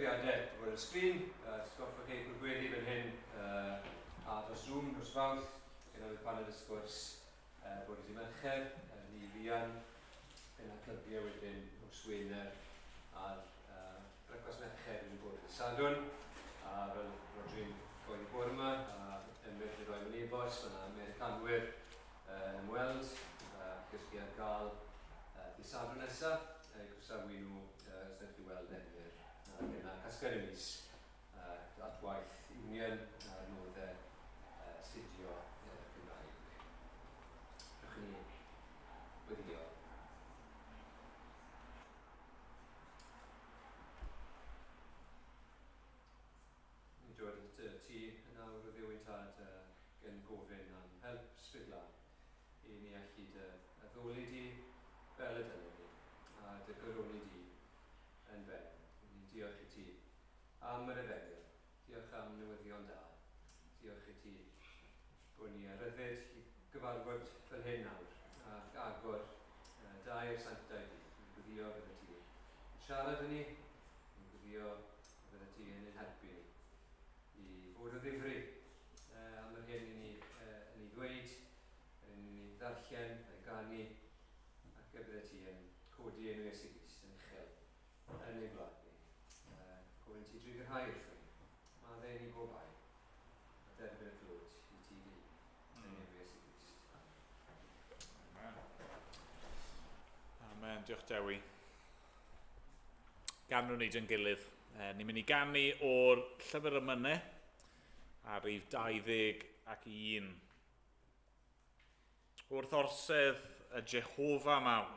Dyddiadau fod ar y sgrin, atgoffa chi grŵp gweddi fan hyn a dros Zoom nos Fawrth, gyda fydd panel y sgwrs bore dydd Mercher, ni fuan, yna clybiau wedyn nos Wener a'r brecwast Mercher yn bore dydd Sadwrn, a fel Rodri'n gwaith bore yma, a Emyr wedi rhoi mewn e-bost, mae yna Americanwyr yn ymweld, gysgu ar gael dydd Sadwrn nesaf, croesawu nhw os wnewch chi weld Emyr ac yna casgliad y mis at waith Union a'r nodau astudio Cymraeg. Rhowch i ni weddïo. Ni'n dod at y ti yn awr o Dduw ein Tad gan gofyn am help Ysbryd Glân i ni allu dy addoli di fel y dylen ni a dy goroni di yn ben. Ni'n diolch i ti am yr efengyl. Diolch am newyddion da. Diolch i ti bod ni ar ryddid i gyfarfod fel hyn nawr ac agor dair sanctaidd di. Ni'n gweddio bydde ti yn siarad â ni. Ni'n gweddio bydde ti yn ein helpu ni i fod o ddifri am yr hyn i ni yn ei ddweud, yn ei ddarllen, a'i ganu, ac y bydde ti yn codi enw Iesu Grist yn uchel yn ein gwlad ni. Gofyn ti drwy gyrhau wrthon ni. Maddau ni bob bai, a derbyn y clod i ti dy hun, yn enw Iesu Grist. Amen. Amen. Diolch Dewi. Ganwn ni dyn gilydd. Ni'n mynd i ganu o'r llyfr emynau ar rif 21. Wrth orsedd y Jehofa mawr,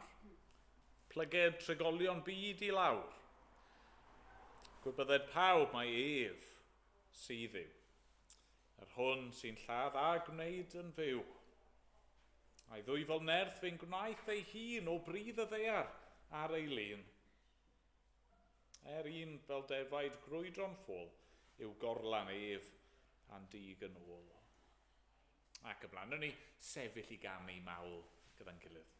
plyged trigolion byd i lawr. Gwybydded pawb mai ef sydd yw, yr hwn sy'n lladd a gwneud yn fyw. A'i ddwyfol nerth fe'n gwnaeth ei hun o bridd y ddaear ar ei lun. Er un fel defaid grwydro'n ffôl yw gorlan ef a'n dig yn ôl. Ac ymlaen, wnawn ni sefyll i ganu mawl gyda'n gilydd.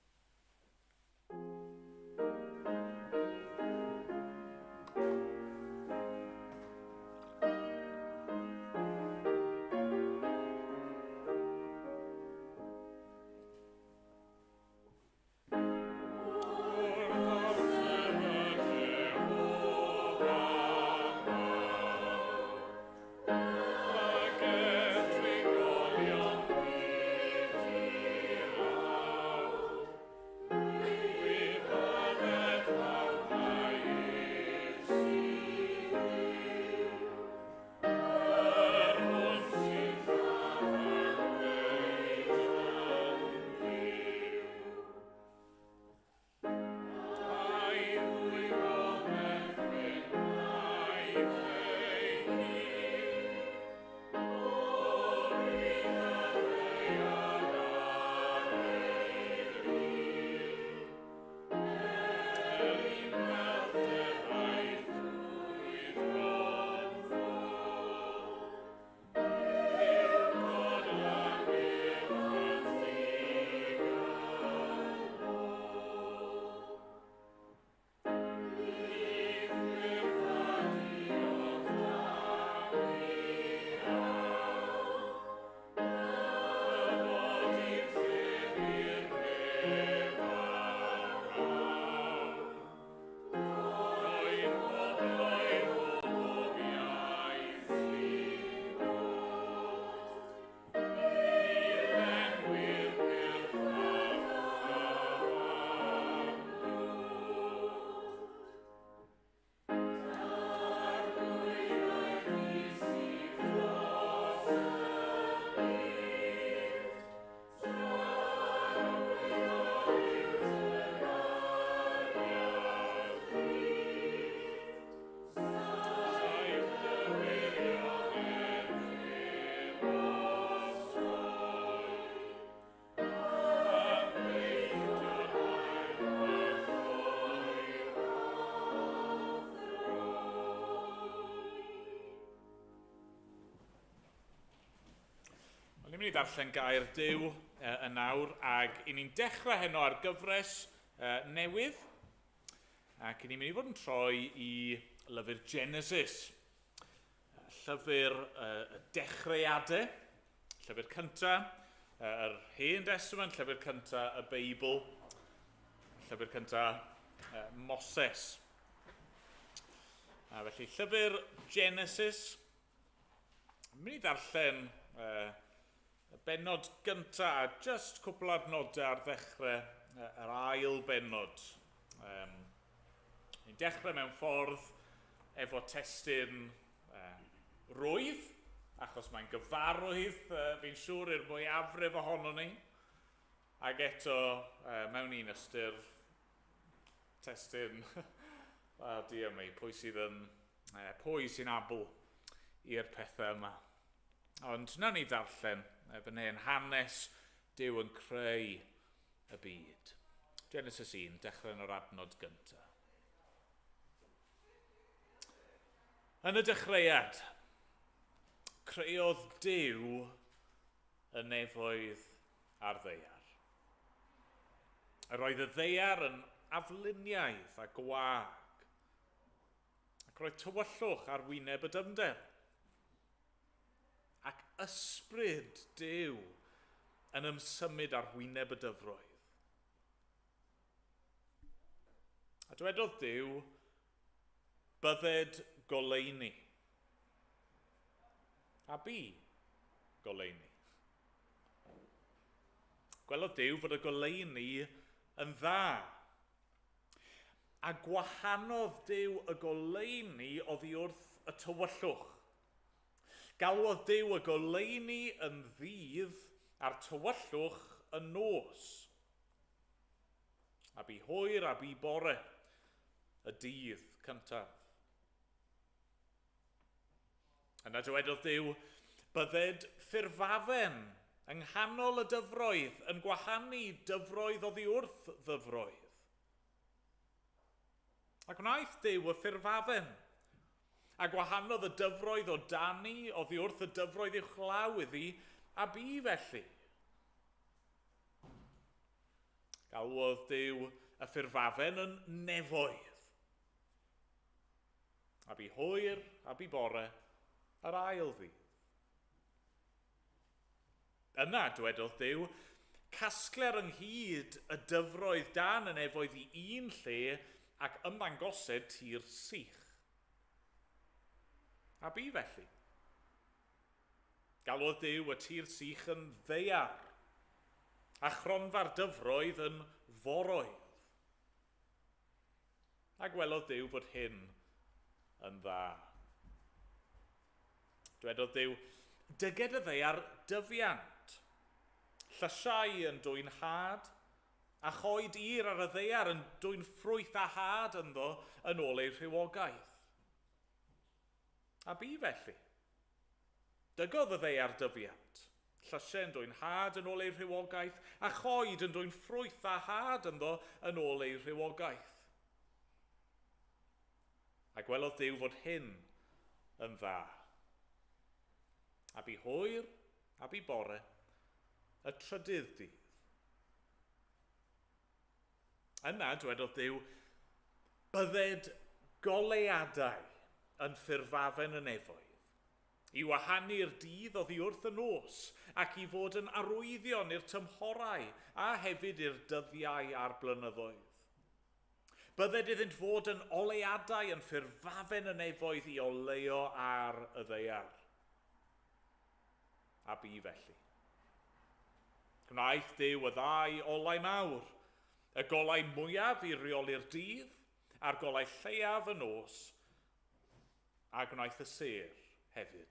Ni'n mynd i ddarllen gair Duw yn nawr, ac i ni'n dechrau heno ar gyfres newydd, ac i ni'n mynd i fod yn troi i Lyfr Genesis, llyfr y dechreuadau, llyfr cyntaf, yr Hen Testament, llyfr cyntaf y Beibl, llyfr cyntaf Moses. A felly, llyfr Genesis, yn mynd i ddarllen y bennod gyntaf a just cwpl adnodau ar ddechrau yr ail bennod. Ni'n dechrau mewn ffordd efo testun rwydd, achos mae'n gyfarwydd, fi'n siŵr, i'r mwyafrif ohono ni. Ac eto, mewn un ystyr, testun, a dear me, pwy sy'n abl i'r pethau yma. Ond nawn ni ddarllen fan hyn hanes Duw yn creu y byd. Genesis 1, dechrau yn yr adnod gyntaf. Yn y dechreuad, creodd Duw y nefoedd a'r ddaear. Yr oedd y ddaear yn afluniaidd a gwag, ac roedd tywyllwch ar wyneb y dyfnder. Ac ysbryd Duw yn ymsymud ar wyneb y dyfroedd. A dywedodd Duw, "Bydded goleuni." A bu goleuni. Gwelodd Duw fod y goleuni yn dda. A gwahanodd Duw y goleuni oddi wrth y tywyllwch. Galwodd Duw y goleuni yn ddydd a'r tywyllwch yn nos. A bu hwyr a bu bore, y dydd cyntaf. Yna dywedodd Duw, "Bydded ffurfafen yng nghanol y dyfroedd yn gwahanu dyfroedd oddi wrth ddyfroedd." A gwnaeth Duw y ffurfafen, a gwahanodd y dyfroedd o dani oddi wrth y dyfroedd uwchlaw iddi, a bu felly. Galwodd Duw y ffurfafen yn nefoedd. A bu hwyr a bu bore, yr ail ddydd. Yna, dywedodd Duw, "Casgler ynghyd y dyfroedd dan y nefoedd i un lle ac ymddangosed tir sych." A bu felly. Galwodd Duw y tir sych yn ddaear, a chronfa'r dyfroedd yn foroedd. A gwelodd Duw fod hyn yn dda. Dwedodd Duw, "Dyged y ddaear dyfiant, llysiau yn dwyn had, a choed ieir ar y ddaear yn dwyn ffrwyth a had ynddo yn ôl eu rhywogaeth." A bu felly. Dygodd y ddaear dyfiant, llysiau yn dwyn had yn ôl eu rhywogaeth, a choed yn dwyn ffrwyth a had ynddo yn ôl eu rhywogaeth. A gwelodd Duw fod hyn yn dda. A bu hwyr, a bu bore, y trydydd dydd. Yna, dywedodd Duw, "Bydded goleuadau yn ffurfafen y nefoedd, i wahanu'r dydd oddi wrth y nos, ac i fod yn arwyddion i'r tymhorau a hefyd i'r dyddiau a'r blynyddoedd. Bydded iddynt fod yn oleuadau yn ffurfafen y nefoedd i oleuo ar y ddaear." A bu felly. Gwnaeth Duw y ddau olau mawr, y golau mwyaf i reoli'r dydd, a'r golau lleiaf y nos, a gwnaeth y sêr hefyd.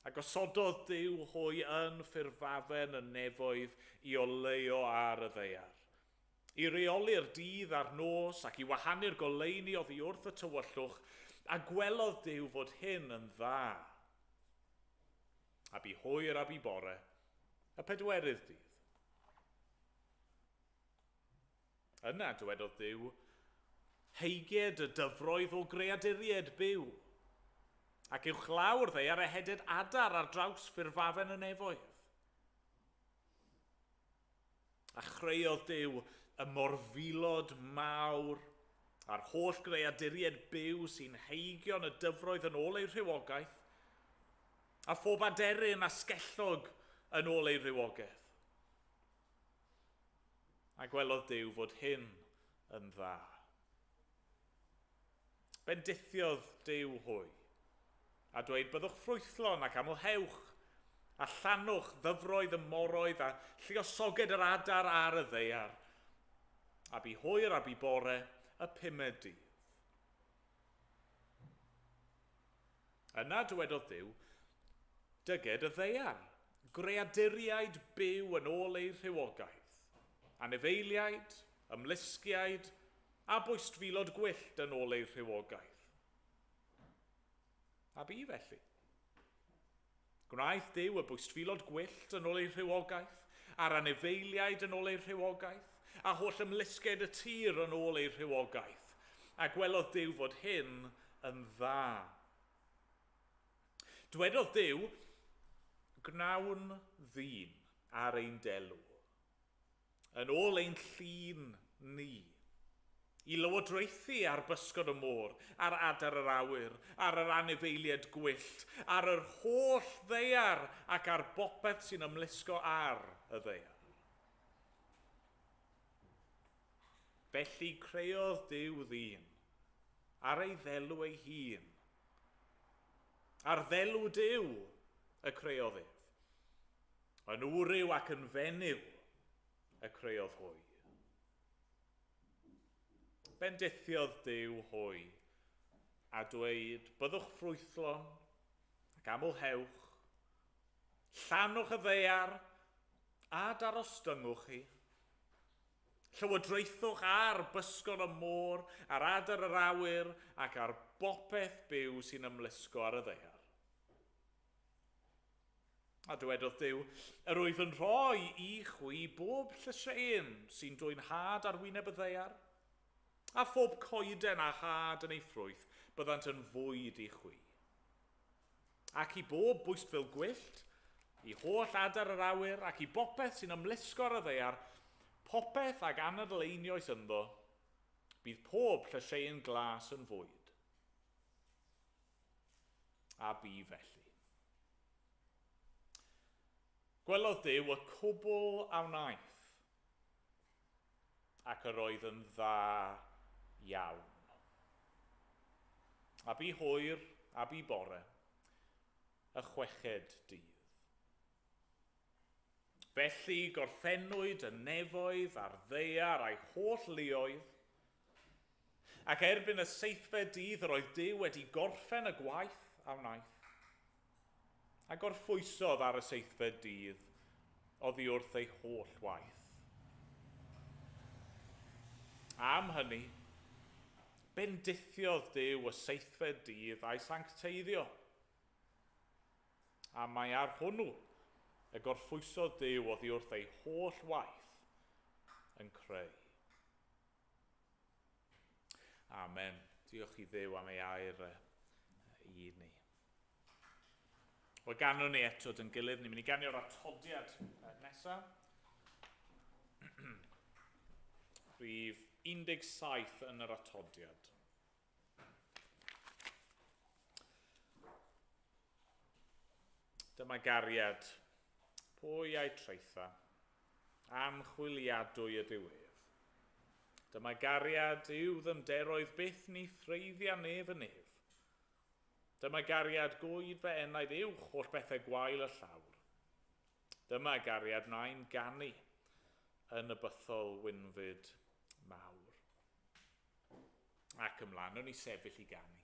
A gosododd Duw hwy yn ffurfafen y nefoedd i oleuo ar y ddaear, i reoli'r dydd a'r nos ac i wahanu'r goleuni oddi wrth y tywyllwch, a gwelodd Duw fod hyn yn dda. A bu hwyr a bu bore, y pedwerydd dydd. Yna dywedodd Duw, "Heigied y dyfroedd o greaduriaid byw, ac uwchlaw'r ddaear eheded adar ar draws ffurfafen y nefoedd." A chreuodd Duw y morfilod mawr. A'r holl greaduriaid byw sy'n heigio yn y dyfroedd yn ôl eu rhywogaeth, a phob aderyn asgellog yn ôl ei rywogaeth. A gwelodd Duw fod hyn yn dda. Bendithiodd Duw hwy, a dweud byddwch ffrwythlon ac amlhewch, a llanwch ddyfroedd y moroedd a lluosoged yr adar ar y ddaear. A bu hwyr a bu bore y pumed dydd. Yna dywedodd Duw, dyged y ddaear, greaduriaid byw yn ôl eu rhywogaeth, anifeiliaid, ymlusgiaid, a bwystfilod gwyllt yn ôl eu rhywogaeth. A bu felly. Gwnaeth Duw y bwystfilod gwyllt yn ôl eu rhywogaeth, a'r anifeiliaid yn ôl eu rhywogaeth, a holl ymlusgiaid y tir yn ôl eu rhywogaeth. A gwelodd Duw fod hyn yn dda. Dwedodd Duw, gwnawn ddyn ar ein delw, yn ôl ein llun ni, i lywodraethu ar bysgod y môr, ar adar yr awyr, ar yr anifeiliaid gwyllt, ar yr holl ddaear ac ar bopeth sy'n ymlusgo ar y ddaear. Felly creodd Duw ddyn ar ei ddelw ei hun. Ar ddelw Duw y creodd ef. Yn wryw ac yn fenyw y creodd hwy. Bendithiodd Duw hwy a dweud, byddwch ffrwythlon ac amlhewch, llanwch y ddaear a darostyngwch hi. Llywodraethwch ar bysgod y môr, ar adar yr awyr ac ar bopeth byw sy'n ymlusgo ar y ddaear. A dywedodd Duw, yr wyf yn rhoi i chwi bob llysieuyn sy'n dwyn had ar wyneb y ddaear, a phob coeden a had yn ei ffrwyth, byddant yn fwyd i chwi. Ac i bob bwystfil gwyllt, i holl adar yr awyr, ac i bopeth sy'n ymlusgo ar y ddaear, popeth ag anadl einioes ynddo, bydd pob llysieuyn glas yn fwyd. A bu felly. Gwelodd Duw y cwbl a wnaeth, ac yr oedd yn dda iawn. A bu hwyr, a bu bore, y chweched dydd. Felly gorffennwyd y nefoedd a'r ddaear a'i holl luoedd, ac erbyn y seithfed dydd yr oedd Duw wedi gorffen y gwaith a wnaeth, a gorffwysodd ar y seithfed dydd oddi wrth ei holl waith. Am hynny, bendithiodd Duw y seithfed dydd a'i sancteiddio. A mae ar hwnnw y gorffwysodd Duw oddi wrth ei holl waith yn creu. Amen. Diolch i Dduw am ei air i ni. Wel, ganwn ni eto dyn gilydd. Ni'n mynd i ganio'r atodiad nesaf. Rhif 17 yn yr atodiad. Dyma gariad. Pwy a'i traetha? Anchwiliadwy ydyw ef. Dyma gariad yw ddymderoedd byth ni threiddia nef y nef. Dyma gariad gwyd fy enaid uwch holl bethau gwael y llawr. Dyma gariad wna'n ganu yn y bythol wynfyd mawr. Ac ymlaen, o'n i sefyll i ganu.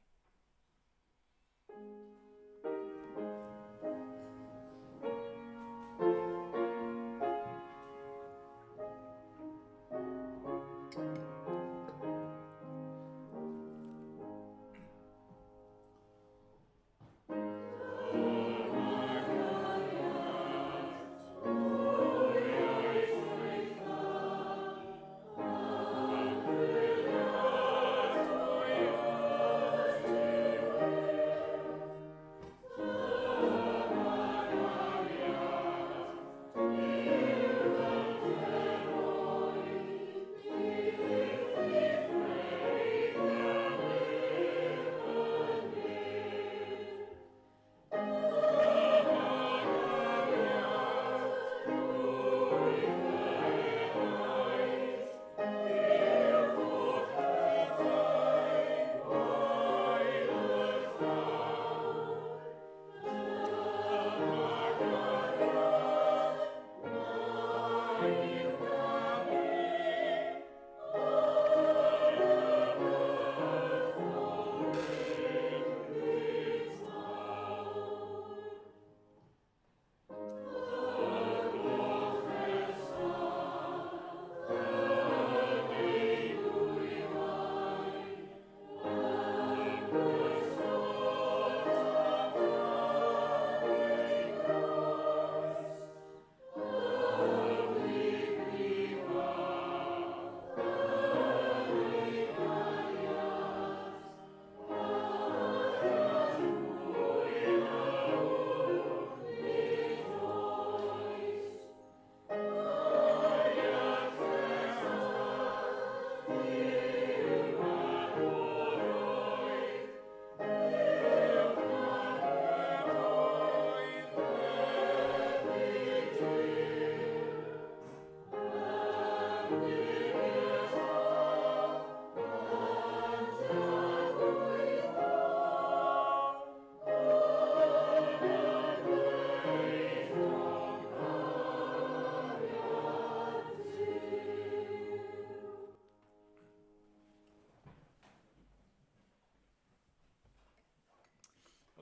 Ond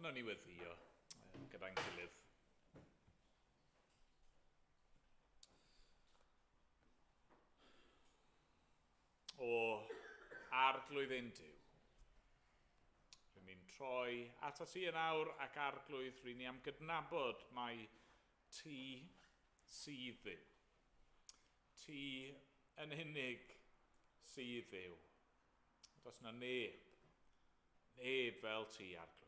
nawn ni weddïo gyda'n gilydd. O Arglwydd ein Duw, rydyn ni'n troi atat ti yn awr ac Arglwydd, rydyn ni am gydnabod mai ti sydd Dduw. Ti yn unig sydd Dduw. Does na neb, neb fel ti, Arglwydd.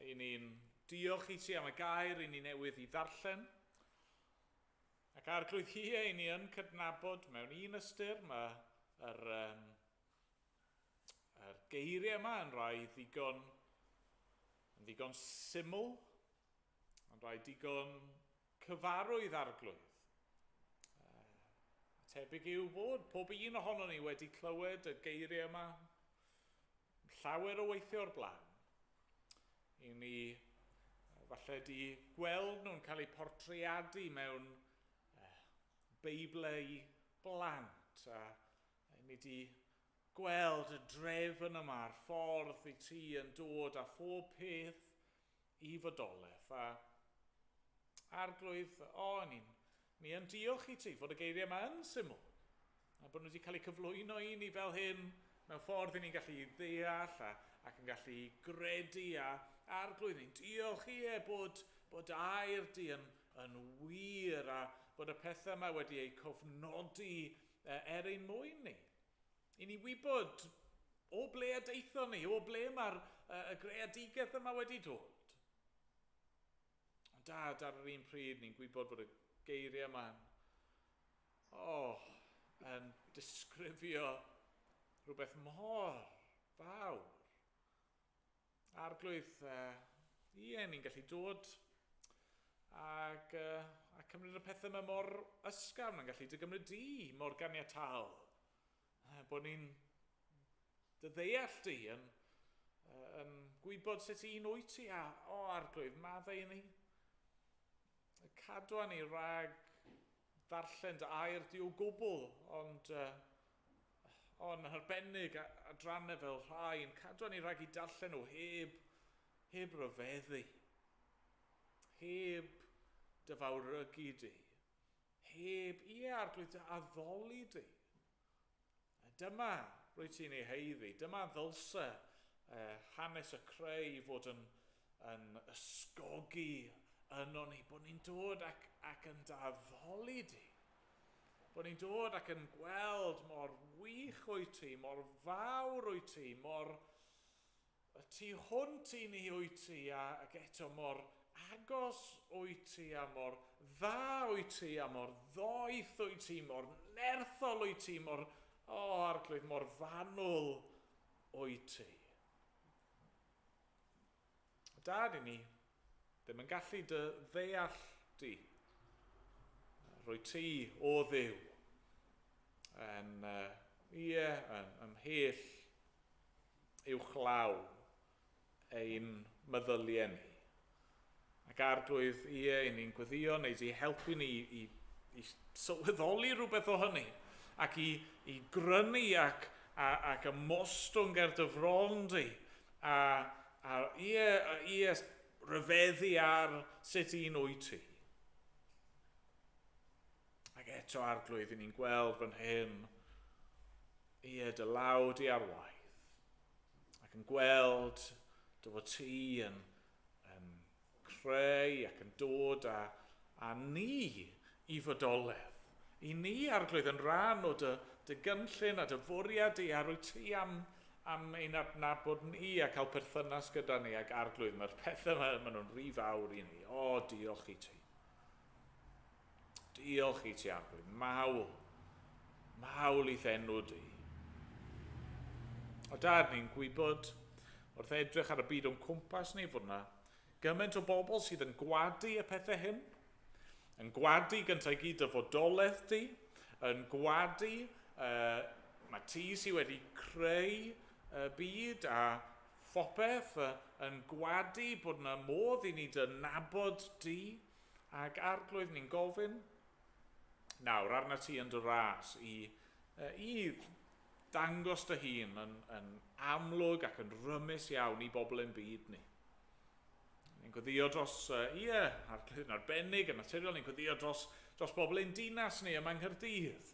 I ni'n diolch i ti am y gair i ni newydd i ddarllen. Ac Arglwydd hi, i ni yn cydnabod mewn un ystyr, mae yr, um, yr geiriau yma yn rhai ddigon, yn ddigon syml, yn rhai digon cyfarwydd Arglwydd. Tebyg yw bod pob un ohonon ni wedi clywed y geiriau yma llawer o weithio o'r blaen. I ni falle di gweld nhw'n cael eu portreadu mewn Beiblau i blant a ni di gweld y drefn yma a'r ffordd i ti yn dod â phob peth i fodolaeth. A Arglwydd, o, ni'n ni yn diolch i ti fod y geiriau yma yn syml. A bod nhw wedi cael eu cyflwyno i ni fel hyn mewn ffordd i ni'n gallu ddeall a, ac yn gallu gredu a Arglwydd, ni'n diolch i e bod, bod air di yn, yn wir a bod y pethau yma wedi eu cofnodi er ein mwyn ni. I ni wybod o ble y daethon ni, o ble mae'r y greadigaeth yma wedi dod. Ond dad, ar yr un pryd, ni'n gwybod bod y geiriau yma'n oh, yn disgrifio rhywbeth mor fawr. Arglwydd, ie, ni'n gallu dod ac, a cymryd y pethau yma mor ysgafn, yn gallu dy gymryd di mor ganiataol. Bod ni'n dy ddeall di yn, yn gwybod sut un wyt ti a, o Arglwydd, maddau i ni. Cadwa ni rhag ddarllen dy air di o gwbl, ond o'n arbennig adrannau fel rhai yn cadwa ni rhag i darllen nhw heb, heb ryfeddu, heb dy fawrygu di, heb, ie, Arglwydd, dy addoli di. A dyma rwy ti'n ei haeddu, dyma ddylse hanes y creu fod yn, yn ysgogi yno ni, bod ni'n dod ac, ac yn daddoli di. Bod ni'n dod ac yn gweld mor wych wyt ti, mor fawr wyt ti, mor y tu hwnt i ni wyt ti, a, ac eto mor agos wyt ti, a mor dda wyt ti, a mor ddoeth wyt ti, mor nerthol wyt ti, mor, o, oh, Arglwydd, mor fanwl wyt ti. Dad i ni ddim yn gallu dy ddeall di. Rwy ti o Dduw yn, ie, yn ymhell uwchlaw ein meddyliau ni. Ac Arglwydd, ie, i ni'n gweddio neu di helpu ni i, i, i sylweddoli rhywbeth o hynny ac i, i grynu ac, a, ac ymostwng ger dy fron di a, a ie, ie, ryfeddu ar sut un wyt ti. Ac eto Arglwydd, i ni'n gweld fan hyn, ie, dy law di ar waith. Ac yn gweld dy fod ti yn, yn creu ac yn dod â, â ni i fodolaeth. I ni, Arglwydd, yn rhan o dy, dy gynllun a dy fwriad di, a rwy ti am, am ein adnabod ni a cael perthynas gyda ni ac Arglwydd, mae'r pethau yma, maen nhw'n rhy fawr i ni. O, diolch i ti. Diolch i ti, Arglwydd. Mawl. Mawl i'th enw di. O dad, ni'n gwybod wrth edrych ar y byd o'n cwmpas ni fod yna gymaint o bobl sydd yn gwadu y pethau hyn, yn gwadu gyntaf i gyd dy fodolaeth di, yn gwadu, mae ti sydd wedi creu y byd a phopeth yn gwadu bod yna modd i ni dy nabod di, ac Arglwydd ni'n gofyn nawr arna ti yn dy ras i dangos dy hun yn amlwg ac yn rymus iawn i bobl ein byd ni. Ni'n gweddio dros, Arglwydd yn arbennig, yn naturiol, ni'n gweddio dros bobl ein dinas ni yma yng Nghaerdydd,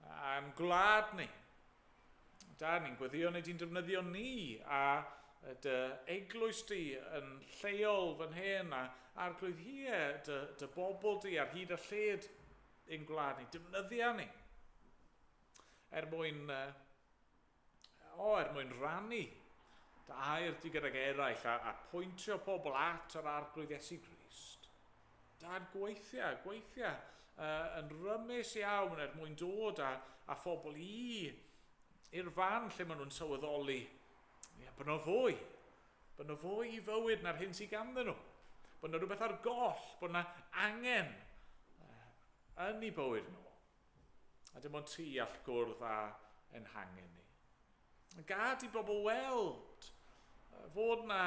a'n gwlad ni. Da, ni'n gweddio neu di'n defnyddio ni a dy eglwys di yn lleol fan hyn a Arglwydd hi, dy bobl di ar hyd a lled ein gwlad ni. Defnyddia ni er mwyn rannu dy air di gydag eraill a pwyntio pobl at yr Arglwydd Iesu Grist. Dad, gweithia yn rymus iawn er mwyn dod a phobl i'r fan lle maen nhw'n sylweddoli bod yna fwy i fywyd na'r hyn sydd ganddyn nhw, bod yna rhywbeth ar goll, bod yna angen yn eu bywyd nhw. A dim ond ti all gwrdd â ein hangen ni. Gad i bobl weld fod na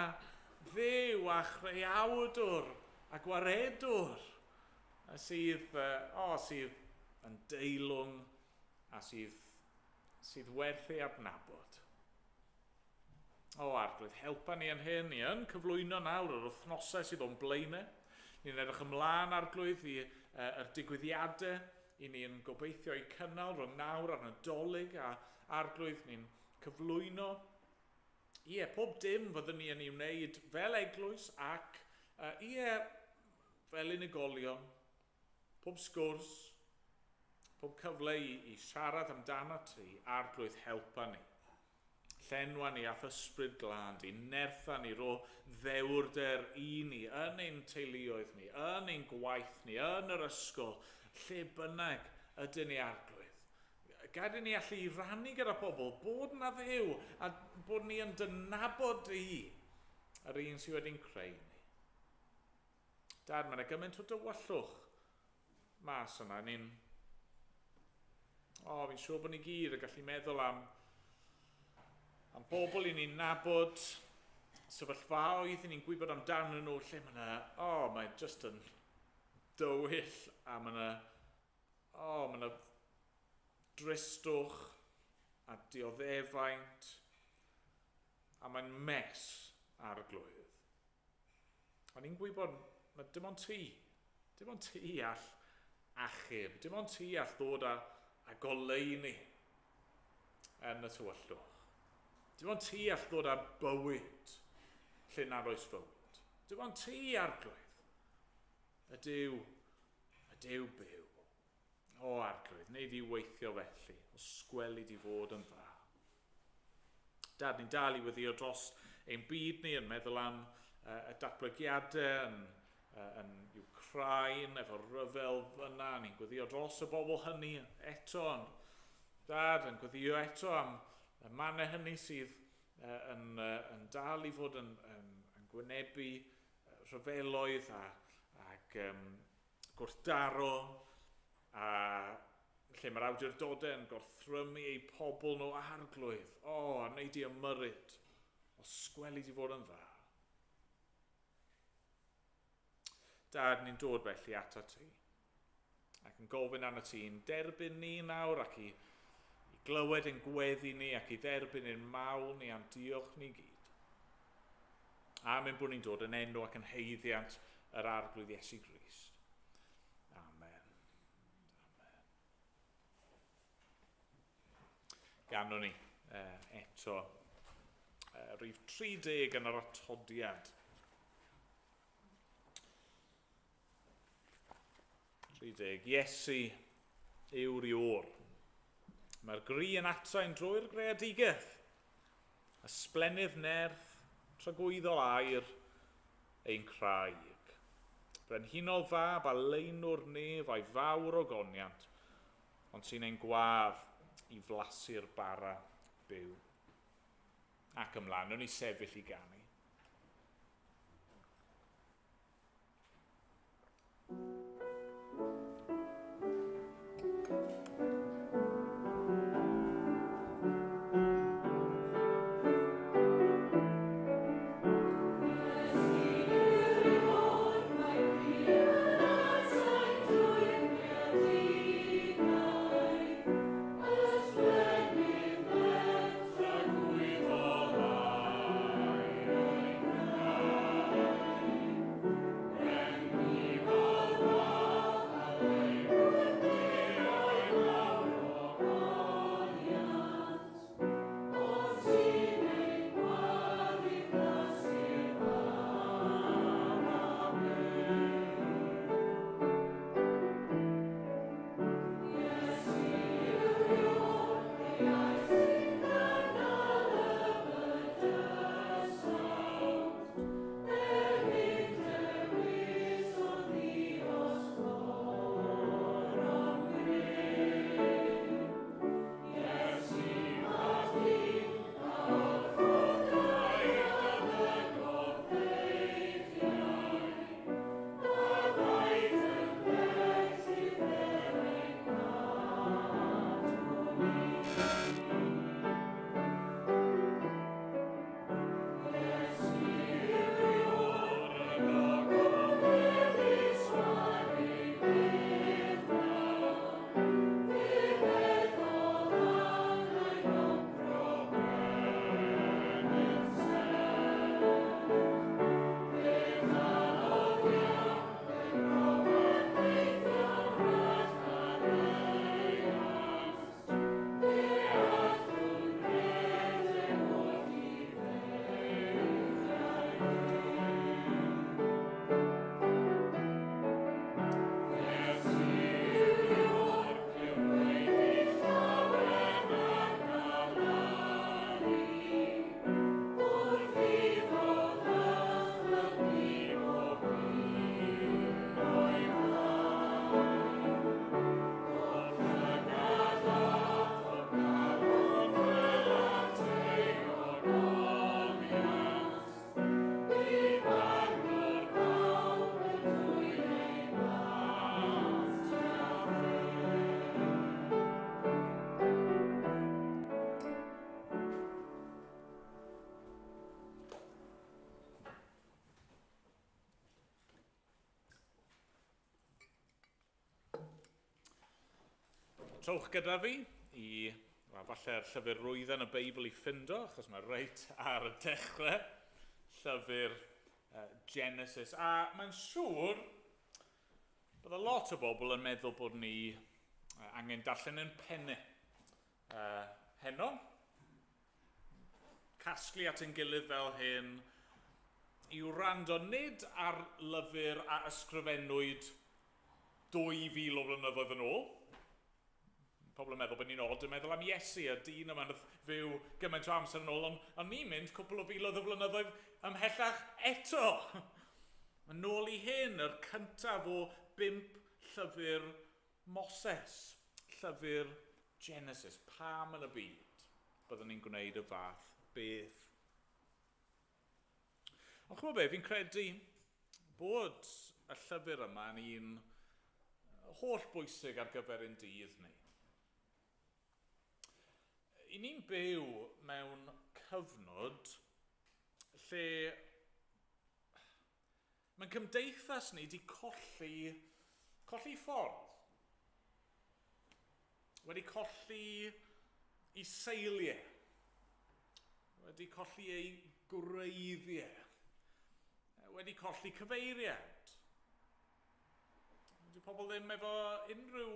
Dduw a chreawdwr a gwaredwr sydd yn deilwng a sydd werth ei adnabod. O Arglwydd, helpa ni yn hyn, ni yn cyflwyno nawr yr wythnosau sydd o'n blaenau. Ni'n edrych ymlaen, Arglwydd, i yr digwyddiadau i ni'n gobeithio i cynnal rhwng nawr a'r Nadolig, a Arglwydd, ni'n cyflwyno. Ie, pob dim fyddwn ni yn ei wneud fel eglwys ac fel unigolion, pob sgwrs, pob cyfle i siarad amdano ti, Arglwydd, helpa ni. Llenwa ni a'th ysbryd glân di, nertha ni, ro ddewrder i ni, yn ein teuluoedd ni, yn ein gwaith ni, yn yr ysgol, lle bynnag ydyn ni, Arglwydd. Gad i ni allu i rannu gyda pobl bod na Dduw a bod ni yn dynabod i yr un sydd wedi'n creu ni. Dad, mae yna gymaint o dywyllwch mas yna. Fi'n siŵr bod ni gyd yn gallu meddwl am bobl i ni'n nabod, sefyllfaoedd i ni'n gwybod amdanyn nhw, lle mae yna, mae just yn dywyll a mae yna, mae yna dristwch a dioddefaint a mae'n mess, Arglwydd. O'n i'n gwybod, mae dim ond ti all achub, dim ond ti all ddod â goleuni yn y tywyllwch. Dim ond ti all ddod â bywyd lle nad oes bywyd. Dim ond ti, Arglwydd, y Duw byw. O, Arglwydd, wneud i weithio felly, os gweli di fod yn dda. Dad, ni'n dal i weddio dros ein byd ni, yn meddwl am y datblygiadau yn Ukraine, efo rhyfel fyna, ni'n gweddio dros y bobl hynny eto. Dad, yn gweddio eto am y mannau hynny sydd yn dal i fod yn gwynebu rhyfeloedd ac gwrthdaro, a lle mae'r awdurdodau yn gorthrymu eu pobl nhw, Arglwydd. A wneud i ymyrryd, os gweli di fod yn dda. Dad, ni'n dod felly atat ti, ac yn gofyn arnat ti'n derbyn ni nawr ac i glywed ein gweddi ni ac i dderbyn ein mawl ni a'n diolch ni gyd. Am ein bod ni'n dod yn enw ac yn haeddiant yr Arglwydd Iesu Grist. Amen. Amen. Ganwn ni eto rhif 30 yn yr atodiad. 30. Iesu yw'r Iôr. Mae'r gri yn atsain drwy'r greadigaeth. Ysblennydd nerth, tragwyddol air, ein craig. Brenhinol fab a leinwr nef a'i fawr o goniant, ond sy'n ein gwadd i flasu'r bara byw. Ac ymlaen, wnawn ni sefyll i ganu. Trowch gyda fi i, wel, falle'r llyfr rwydden yn y Beibl i ffindo, achos mae reit ar y dechrau, llyfr Genesis. A mae'n siŵr bydd lot o bobl yn meddwl bod ni angen darllen yn pennau heno. Casglu at ein gilydd fel hyn i wrando nid ar lyfr a ysgrifennwyd 2000 o flynyddoedd yn ôl. Pobl yn meddwl bod ni'n od yn meddwl am Iesu, y dyn yma nath fyw gymaint o amser yn ôl, ond ni'n mynd cwpl o filoedd o flynyddoedd ymhellach eto. Mae'n nôl i hyn, yr cyntaf o 5 llyfr Moses, llyfr Genesis. Pam yn y byd byddwn ni'n gwneud y fath beth? Ond ch'mod be, fi'n credu bod y llyfr yma yn un holl bwysig ar gyfer ein dydd ni. I ni'n byw mewn cyfnod lle mae'n cymdeithas ni wedi colli ffordd. Wedi colli ei seiliau. Wedi colli ei gwreiddiau. Wedi colli cyfeiriad. Dyw pobl ddim efo unrhyw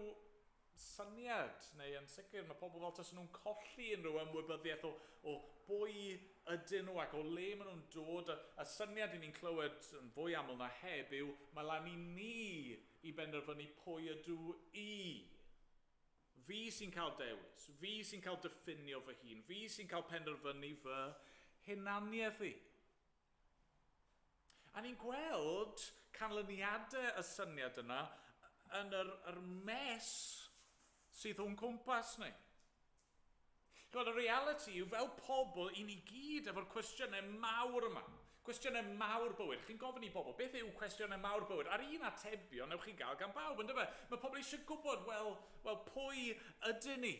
syniad, neu yn sicr mae pobl fel tasen nhw'n colli unrhyw ymwybyddiaeth o bwy ydyn nhw ac o le maen nhw'n dod. Y syniad i ni'n clywed yn fwy aml na heb yw mae lan i ni i benderfynu pwy ydw i. Fi sy'n cael dewis, fi sy'n cael diffinio fy hun, fi sy'n cael penderfynu fy hunaniaeth i. A ni'n gweld canlyniadau y syniad yna yn yr mess sydd o'n cwmpas ni. Gweld, y reality yw fel pobl, i ni gyd efo'r cwestiynau mawr yma. Cwestiynau mawr bywyd. Chi'n gofyn i bobl, beth yw cwestiynau mawr bywyd? A'r un atebion newch chi gael gan bawb, yndyfe? Mae pobl eisiau gwybod, wel, pwy ydyn ni?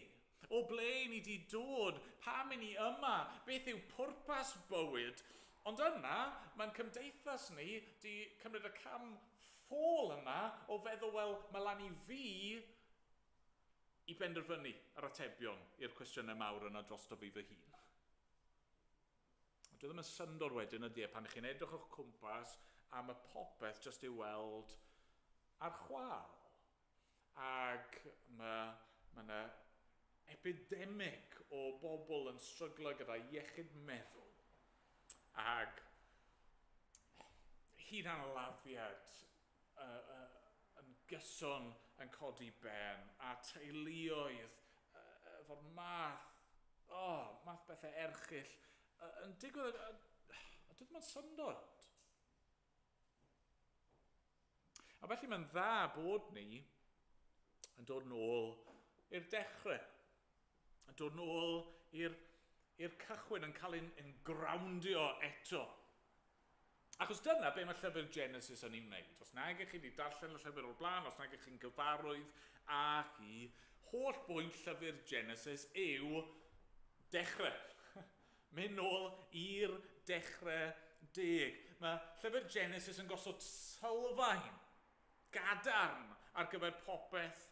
O ble ni wedi dod? Pam i ni yma? Beth yw pwrpas bywyd? Ond yna, mae'n cymdeithas ni wedi cymryd y cam ffôl yna o feddwl, wel, mae lan i fi i benderfynu yr atebion i'r cwestiynau mawr yna drosto fi fy hun. Dwi ddim yn syndod wedyn ydy e pan chi'n edrych o'ch cwmpas a mae popeth jyst i'w weld ar chwâl. Ac mae yna epidemic o bobl yn stryglo gyda iechyd meddwl ac hunanladdiad yn gyson yn codi ben a teuluoedd efo'r math bethau erchyll yn digwydd, a dwi ddim yn syndod. A felly mae'n dda bod ni yn dod nôl i'r dechrau, yn dod nôl i'r cychwyn, yn cael ein groundio eto. Achos dyna be mae llyfr Genesis yn ei wneud. Os nag ych chi wedi darllen y llyfr o'r blaen, os nag ych chi'n gyfarwydd â hi, holl bwynt llyfr Genesis yw dechrau. Mynd nôl i'r dechrau deg. Mae llyfr Genesis yn gosod sylfaen gadarn ar gyfer popeth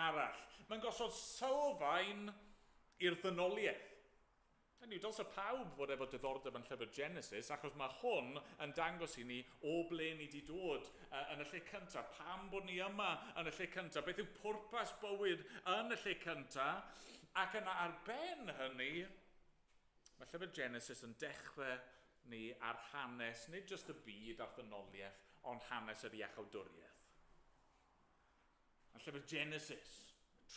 arall. Mae'n gosod sylfaen i'r ddynoliaeth. Hynny yw, dylse pawb fod efo diddordeb yn llyfr Genesis, achos mae hwn yn dangos i ni o ble ni wedi dod yn y lle cyntaf, pam bod ni yma yn y lle cyntaf, beth yw pwrpas bywyd yn y lle cyntaf, ac yna ar ben hynny, mae llyfr Genesis yn dechrau ni ar hanes, nid jyst y byd a'r ddynoliaeth, ond hanes yr iachawdwriaeth. A llyfr Genesis,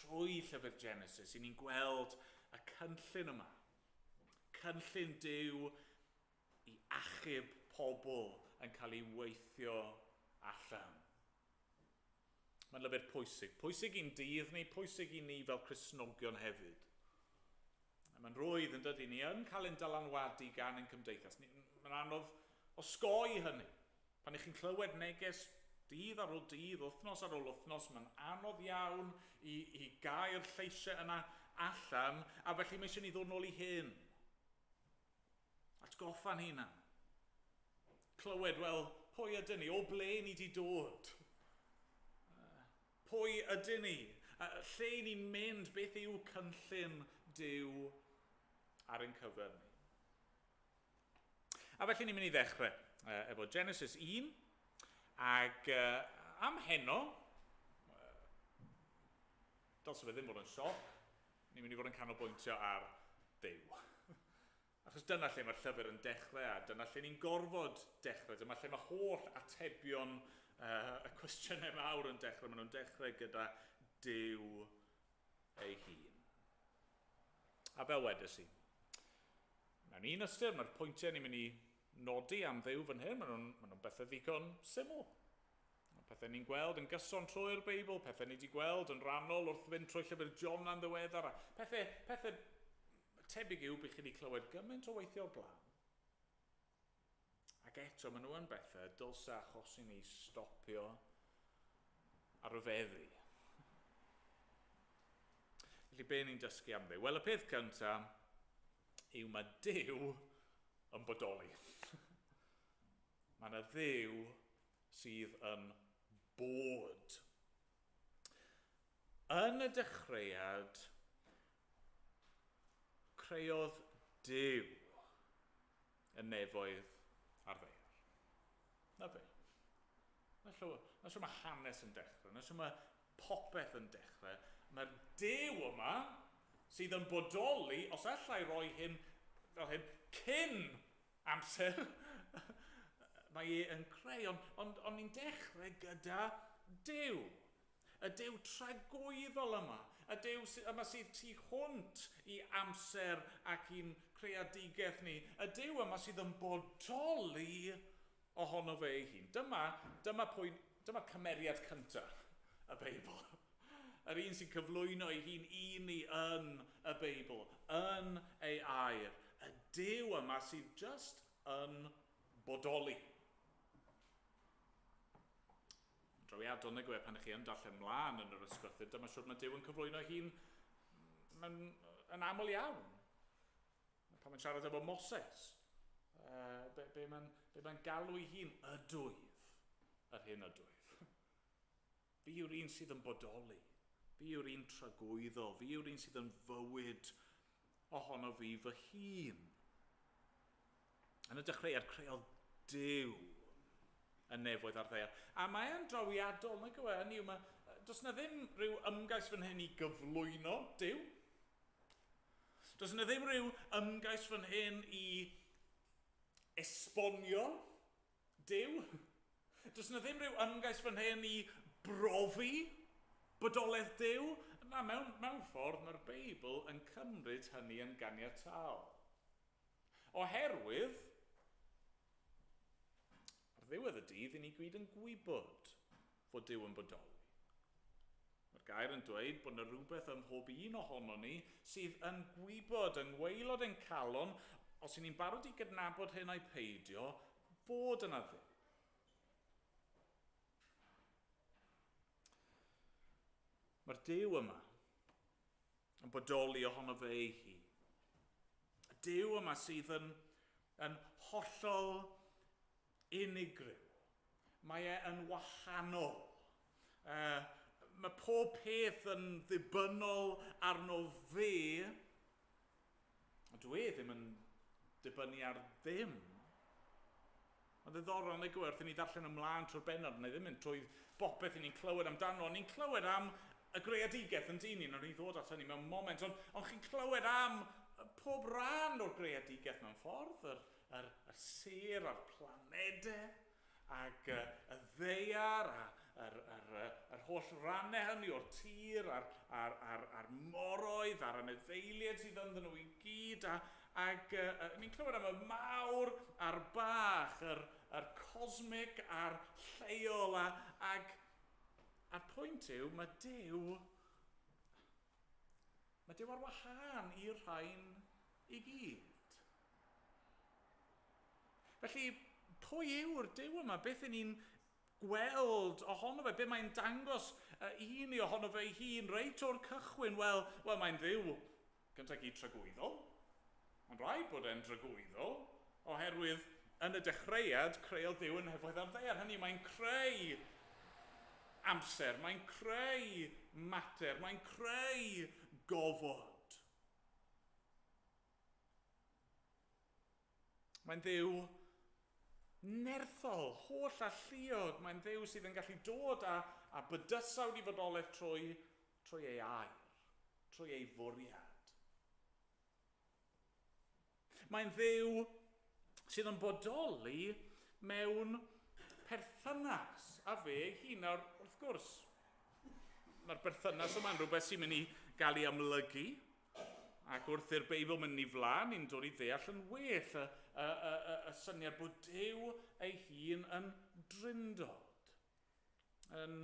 trwy llyfr Genesis, i ni'n gweld y cynllun yma. Cynllun Duw i achub pobl yn cael ei weithio allan. Mae'n lyfr pwysig. Pwysig i'n dydd ni, pwysig i ni fel Cristnogion hefyd. A mae'n rwydd yn dydy, ni yn cael ein dylanwadu gan ein cymdeithas. Mae'n anodd osgoi hynny. Pan ych chi'n clywed neges dydd ar ôl dydd, wythnos ar ôl wythnos, mae'n anodd iawn i gael lleisiau yna allan, a felly mae eisiau ni ddod nôl i hyn. Atgoffa'n hunan. Clywed, wel, pwy ydyn ni? O ble ni wedi dod? Pwy ydyn ni? Lle ni'n mynd, beth yw cynllun Duw ar ein cyfer ni? A felly ni'n mynd i ddechrau efo Genesis 1, ac am heno, dylse fe ddim bod yn sioc, ni'n mynd i fod yn canolbwyntio ar Dduw. Achos dyna lle mae'r llyfr yn dechrau, a dyna lle ni'n gorfod dechrau. Dyma lle mae holl atebion y cwestiynau mawr yn dechrau. Maen nhw'n dechrau gyda Duw ei hun. A fel wedes i, mewn un ystyr, mae'r pwyntiau ni'n mynd i nodi am Dduw fan hyn, maen nhw'n bethau ddigon syml. Pethau ni'n gweld yn gyson trwy'r Beibl, pethau ni wedi gweld yn rhannol wrth fynd trwy llyfr John yn ddiweddar, a pethau tebyg yw bych chi wedi clywed gymaint o weithio o'r blaen. Ac eto, maen nhw yn bethau dylse achosi ni stopio a rhyfeddu. Felly, be ni'n dysgu am Dduw? Wel, y peth cyntaf yw mae Duw yn bodoli. Mae yna Dduw sydd yn bod. Yn y dechreuad, creodd Duw y nefoedd a'r ddaear. Na fe. Na sio mae hanes yn dechrau, na sio mae popeth yn dechrau. Mae'r Duw yma sydd yn bodoli, os allai roi hyn fel hyn, cyn amser, mae e yn creu, ond ni'n dechrau gyda Duw. Y Duw tragwyddol yma, y Duw yma sydd tu hwnt i amser ac i'n creadigaeth ni, y Duw yma sydd yn bodoli ohono fe ei hun. Dyma cymeriad cyntaf y Beibl. Yr un sy'n cyflwyno ei hun i ni yn y Beibl, yn ei air. Y Duw yma sydd just yn bodoli. Drawiadol nag yw e pan ych chi yn darllen mlaen yn yr ysgrythur, dyma siwr mae Duw yn cyflwyno hun yn aml iawn. Pan mae'n siarad efo Moses, be mae'n galw ei hun ydwyf, yr hyn ydwyf. Fi yw'r un sydd yn bodoli, fi yw'r un tragwyddol, fi yw'r un sydd yn fywyd ohono fi fy hun. Yn y dechreuad creodd Duw y nefoedd a'r ddaear. A mae e'n drawiadol, nag yw e? Hynny yw, does na ddim rhyw ymgais fan hyn i gyflwyno Duw. Does na ddim rhyw ymgais fan hyn i esbonio Duw. Does na ddim rhyw ymgais fan hyn i brofi bodolaeth Duw. Na, mewn ffordd mae'r Beibl yn cymryd hynny yn ganiataol. Oherwydd, ar ddiwedd y dydd, i ni gyd yn gwybod fod Duw yn bodoli. Mae'r gair yn dweud bod yna rhywbeth ym mhob un ohono ni sydd yn gwybod, yng ngwaelod ein calon, os y'n ni'n barod i gydnabod hyn ai peidio, fod yna Dduw. Mae'r Duw yma yn bodoli ohono fe ei hun. Y Duw yma sydd yn hollol unigryw. Mae e yn wahanol. Mae pob peth yn ddibynnol arno fe. Ond dwi ddim yn dibynnu ar ddim. Mae'n ddiddorol nag yw e, wrth i ni ddarllen ymlaen trwy'r bennod, neu ddim yn trwy bopeth i ni'n clywed amdano, ond ni'n clywed am y greadigaeth yn dyn ni, nawn ni ddod at hynny mewn moment, ond chi'n clywed am pob rhan o'r greadigaeth mewn ffordd, yr sêr a'r planedau, ac y ddaear, a'r holl rannau hynny o'r tir, a'r moroedd, a'r anifeiliaid sydd ynddyn nhw i gyd, ac ni'n clywed am y mawr a'r bach, yr cosmic a'r lleol, ac a'r pwynt yw, mae Duw ar wahân i'r rhain i gyd. Felly, pwy yw'r Duw yma? Beth y'n ni'n gweld ohono fe? Be mae'n dangos i ni ohono fe ei hun reit o'r cychwyn? Wel, mae'n Dduw gyntaf gyd tragwyddol. Mae'n rhaid bod e'n dragwyddol, oherwydd yn y dechreuad creodd Duw yn nefoedd a'r ddaear. Hynny, mae'n creu amser, mae'n creu mater, mae'n creu gofod. Mae'n Dduw nerthol, holl alluog. Mae'n Dduw sydd yn gallu dod a bydysawd i fodolaeth trwy ei air, trwy ei fwriad. Mae'n Dduw sydd yn bodoli mewn perthynas a fe ei hun. Nawr, wrth gwrs, mae'r berthynas yma'n rhywbeth sy'n mynd i gael ei amlygu, ac wrth i'r Beibl mynd i flaen, ni'n dod i ddeall yn well y syniad bod Duw ei hun yn drindod, yn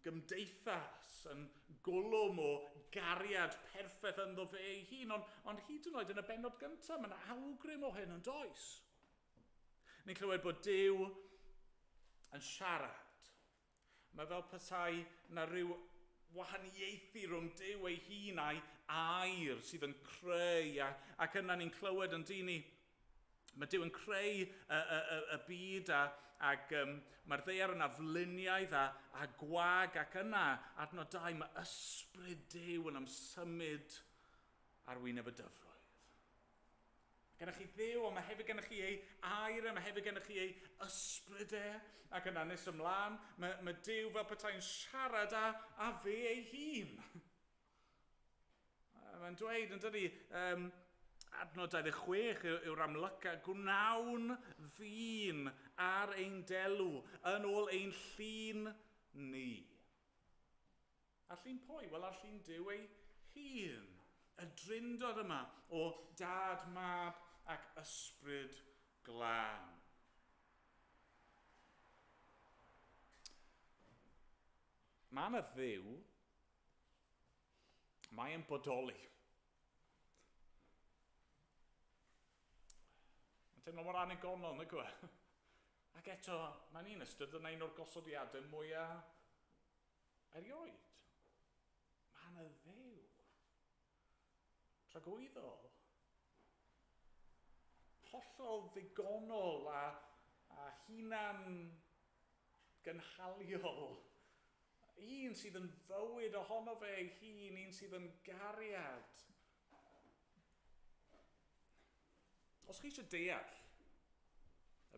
gymdeithas, yn gwlwm o gariad perffaith ynddo fe ei hun, ond hyd yn oed yn y bennod gyntaf, mae'n awgrym o hyn yn does. Ni'n clywed bod Duw yn siarad. Mae fel petai na rhyw wahaniaethu rhwng Duw ei hun a'i air sydd yn creu, ac yna ni'n clywed yn dyn ni, mae Duw yn creu y byd ac mae'r ddaear yn afluniaidd a gwag, ac yna, adnod 2, mae ysbryd Duw yn ymsymud ar wyneb y dyfroedd. Gennych chi Dduw, ond mae hefyd gennych chi ei air, a mae hefyd gennych chi ei ysbryd e, ac yna nes ymlaen, mae Duw fel petai'n siarad â fe ei hun. Mae'n dweud, yn dydi, adnod 26 yw'r amlyca, gwnawn ddyn ar ein delw, yn ôl ein llun ni. A llun pwy? Wel, ar llun Duw ei hun. Y drindod yma o dad, mab ac ysbryd glân. Mae yna Dduw, mae e'n bodoli. Mae'n teimlo mor annigonol, nag yw e? Ac eto, mae'n un ystyr, dyna un o'r gosodiadau mwyaf erioed. Mae yna Dduw tragwyddol, hollol ddigonol a hunan gynhaliol. Un sydd yn fywyd ohono fe ei hun, un sydd yn gariad. Os chi eisiau deall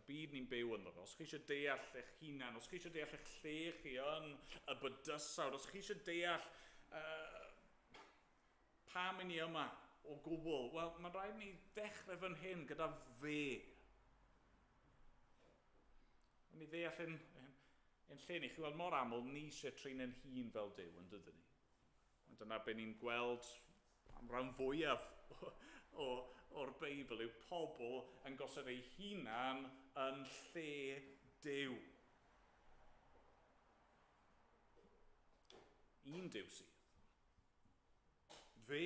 y byd ni'n byw ynddo fe, os chi eisiau deall eich hunan, os chi eisiau deall eich lle chi yn y bydysawd, os chi eisiau deall pam i ni yma o gwbl, wel, mae'n rhaid ni ddechrau fan hyn gyda fe. Ni ddeall yn lle ni, chi weld mor aml, ni eisiau trin ein hun fel Duw, yn dydyn ni. Ond dyna be ni'n gweld am ran fwyaf o'r Beibl yw pobl yn gosod eu hunan yn lle Duw. Un Duw sydd. Fe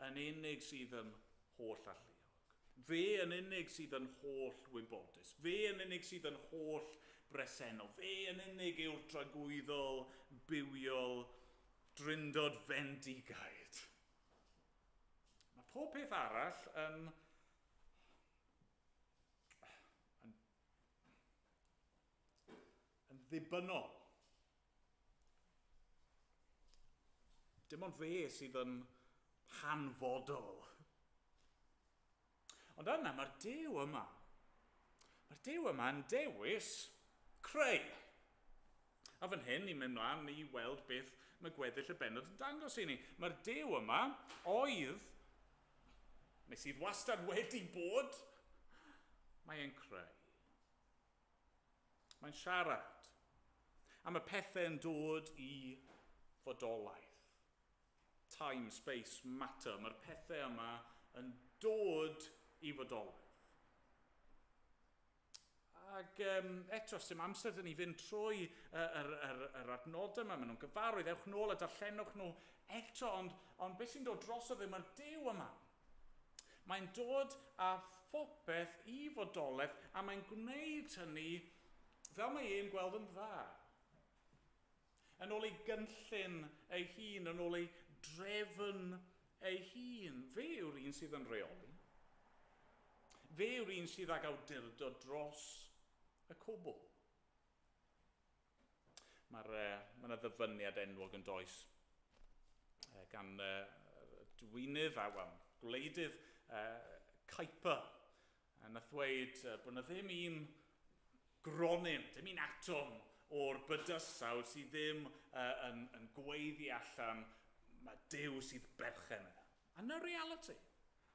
yn unig sydd yn holl alluog. Fe yn unig sydd yn holl wybodus. Fe yn unig sydd yn holl bresennol. Fe yn unig yw'r tragwyddol, bywiol, drindod fendigaid. Mae pob peth arall yn ddibynnol. Dim ond fe sydd yn hanfodol. Ond yna, mae'r Duw yma. Mae'r Duw yma yn dewis creu. A fan hyn, ni'n mynd mlaen i weld beth mae gweddill y bennod yn dangos i ni. Mae'r Duw yma oedd, neu sydd wastad wedi bod, mae e'n creu. Mae'n siarad. A mae pethau'n dod i fodolaeth. Time, space, matter. Mae'r pethau yma yn dod i fodolaeth. Ac eto, sim amser dyn ni fynd trwy yr adnodau yma, maen nhw'n gyfarwydd, ewch nôl a darllenwch nhw eto, ond beth sy'n dod drosodd yw mae'r Duw yma. Mae'n dod â phopeth i fodolaeth a mae'n gwneud hynny fel mae e'n gweld yn dda. Yn ôl ei gynllun ei hun, yn ôl ei drefn ei hun. Fe yw'r un sydd yn rheoli. Fe yw'r un sydd ag awdurdod dros y cwbl. Mae'r ma yna ddyfyniad enwog yn does gan dwinydd a well, gwleidydd Kuyper. A nath ddweud bod yna ddim un gronyn, dim un atom o'r bydysawd sydd ddim yn gweiddi allan mae Duw sydd berchen e. A 'na reality.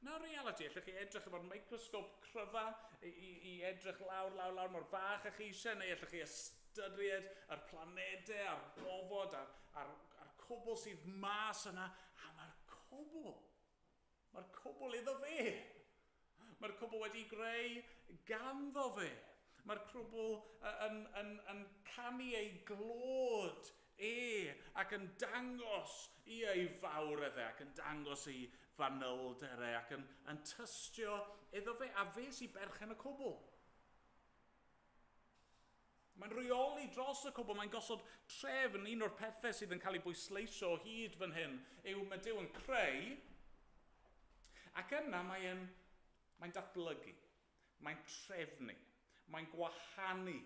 'Na reality. Allwch chi edrych efo'r microsgop cryfa i edrych lawr, lawr, lawr mor fach â chi eisiau, neu allwch chi ystyried yr planedau a'r gofod a'r cwbl sydd mas yna, a mae'r cwbl iddo fe. Mae'r cwbl wedi greu ganddo fe. Mae'r cwbl yn canu ei glod e ac yn dangos i ei fawredd e ac yn dangos ei fanylder e ac yn tystio iddo fe, a fe sy'n berchen y cwbl. Mae'n rheoli dros y cwbl, mae'n gosod trefn. Un o'r pethau sydd yn cael ei bwysleisio o hyd fan hyn yw mae Duw yn creu, ac yna mae'n datblygu, mae'n trefnu, mae'n gwahanu.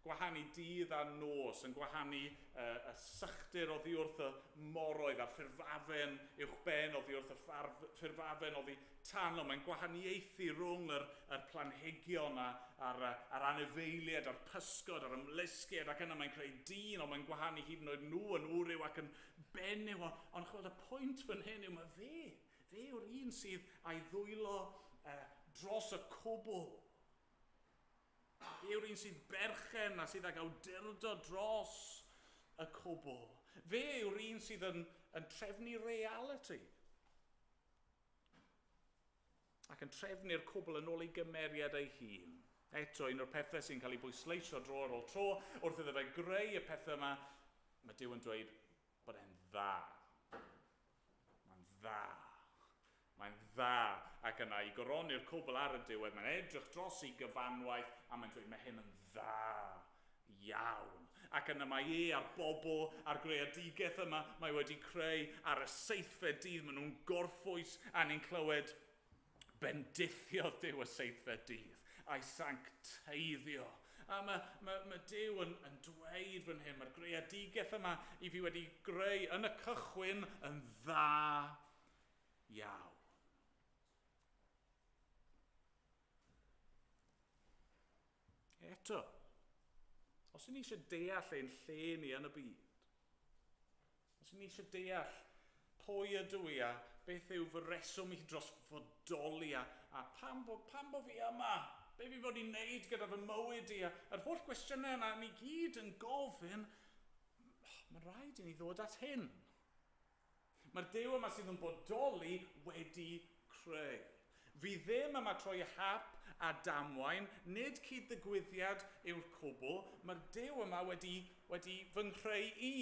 Gwahanu dydd a nos, yn gwahanu y sychdir oddi wrth y moroedd a'r ffurfafen uwchben oddi wrth y ffurfafen oddi tano. Mae'n gwahaniaethu rhwng yr planhigion a'r anifeiliaid, a'r pysgod, a'r ymlusgiaid, ac yna mae'n creu dyn, ond mae'n gwahanu hyd yn oed nhw yn wryw ac yn benyw. Ond chweld, y pwynt fan hyn yw mae fe yw'r un sydd a'i ddwylo dros y cwbl. Fe yw'r un sydd berchen a sydd ag awdurdod dros y cwbl. Fe yw'r un sydd yn trefnu reality. Ac yn trefnu'r cwbl yn ôl ei gymeriad ei hun. Eto, un o'r pethau sy'n cael ei bwysleisio dro ar ôl tro, wrth iddo fe greu y pethau yma, mae Duw yn dweud bod e'n dda. Mae'n dda. Mae'n dda. Ac yna i goroni'r cwbl ar y diwedd, mae'n edrych dros ei gyfanwaith a mae'n dweud mae hyn yn dda iawn. Ac yna mae e a'r bobl a'r greadigaeth yma mae wedi creu ar y seithfed dydd. Maen nhw'n gorffwys a ni'n clywed bendithiodd Duw y seithfed dydd a'i sancteiddio. A mae Duw yn dweud fan hyn, mae'r greadigaeth yma i fi wedi greu yn y cychwyn yn dda iawn. Eto, os ni eisiau deall ein lle ni yn y byd, os ni eisiau deall pwy ydw i a beth yw fy reswm i dros fodoli a pam bo fi yma, be fi fod i wneud gyda fy mywyd i, a'r holl gwestiynau yna ni gyd yn gofyn, mae'n rhaid i ni ddod at hyn. Mae'r Duw yma sydd yn bodoli wedi creu. Fi ddim yma trwy hap a damwain, nid cyd-ddigwyddiad yw'r cwbl, mae'r Duw yma wedi fy nghreu i.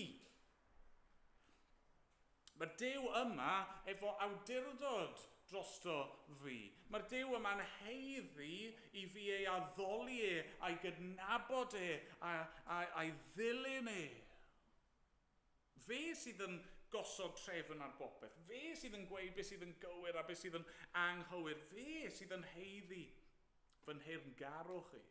Mae'r Duw yma efo awdurdod drosto fi. Mae'r Duw yma'n haeddu i fi ei addoli e, a'i gydnabod e, a'i ddilyn e. Fe sydd yn gosod trefn ar bopeth. Fe sydd yn gweud beth sydd yn gywir a beth sydd yn anghywir. Fe sydd yn haeddu fy nheyrngarwch i.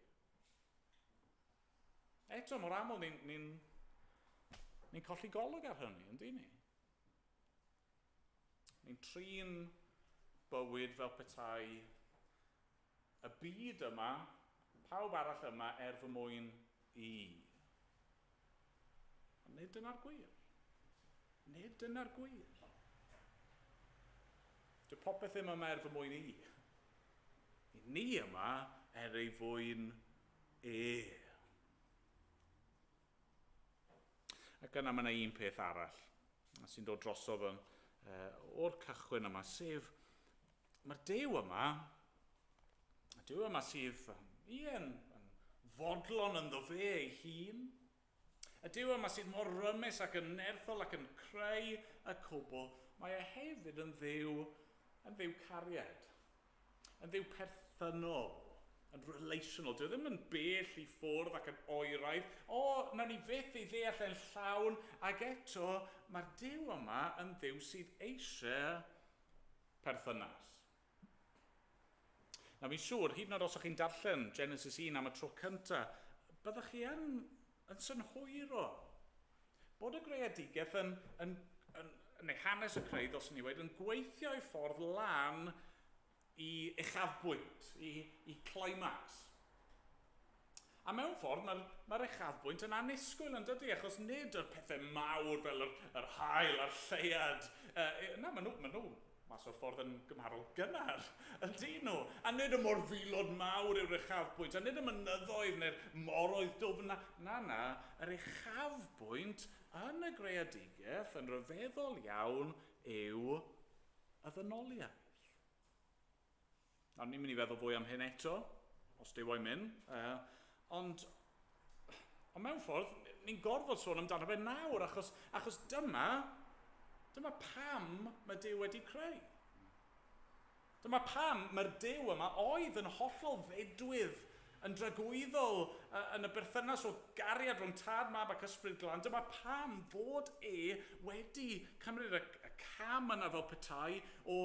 Eto, mor aml ni'n colli golwg ar hynny, yndyn ni? Ni'n trin bywyd fel petai y byd yma, pawb arall yma er fy mwyn i. Ond nid dyna'r gwir. Nid dyna'r gwir. Dyw popeth ddim yma er fy mwyn i. I ni yma er ei fwyn e. Ac yna mae yna un peth arall sy'n dod drosodd yn, o'r cychwyn yma, sef mae'r Duw yma, y Duw yma sydd yn fodlon ynddo fe ei hun, y Duw yma sydd mor rymus ac yn nerthol ac yn creu y cwbl, mae e hefyd yn dduw cariad, yn dduw perthynol, yn relational. Dyw e ddim yn bell i ffwrdd ac yn oeraidd. O, nawn ni fyth ei ddeall e'n llawn, ac eto mae'r Duw yma yn dduw sydd eisiau perthynas. Na, fi'n siŵr, hyd yn oed os ydych chi'n darllen Genesis 1 am y tro cyntaf, byddwch chi yn synhwyro. Bod y greadigaeth yn, neu hanes y creu, ddylswn ni wedi, yn gweithio i ffordd lan i uchafbwynt, i climax. A mewn ffordd, mae'r uchafbwynt yn annisgwyl, yn dydy, achos nid yr pethau mawr fel yr haul a'r lleuad. Na, maen nhw mas o'r ffordd yn gymharol gynnar, yn dyn nhw. A nid y morfilod mawr yw'r uchafbwynt, a nid y mynyddoedd neu'r moroedd dwfn. Na, na, na, yr uchafbwynt yn y greadigaeth yn rhyfeddol iawn yw y ddynoliaeth. Nawr, ni'n mynd i feddwl fwy am hyn eto, os Duw moyn mynd. Ond mewn ffordd, ni'n gorfod sôn amdano fe nawr, achos dyma pam mae Duw wedi creu. Dyma pam mae'r Duw yma oedd yn hollol ddedwydd, yn dragwyddol yn y berthynas o gariad rhwng Tad, Mab ac Ysbryd Glân. Dyma pam fod e wedi cymryd y cam yna fel petai o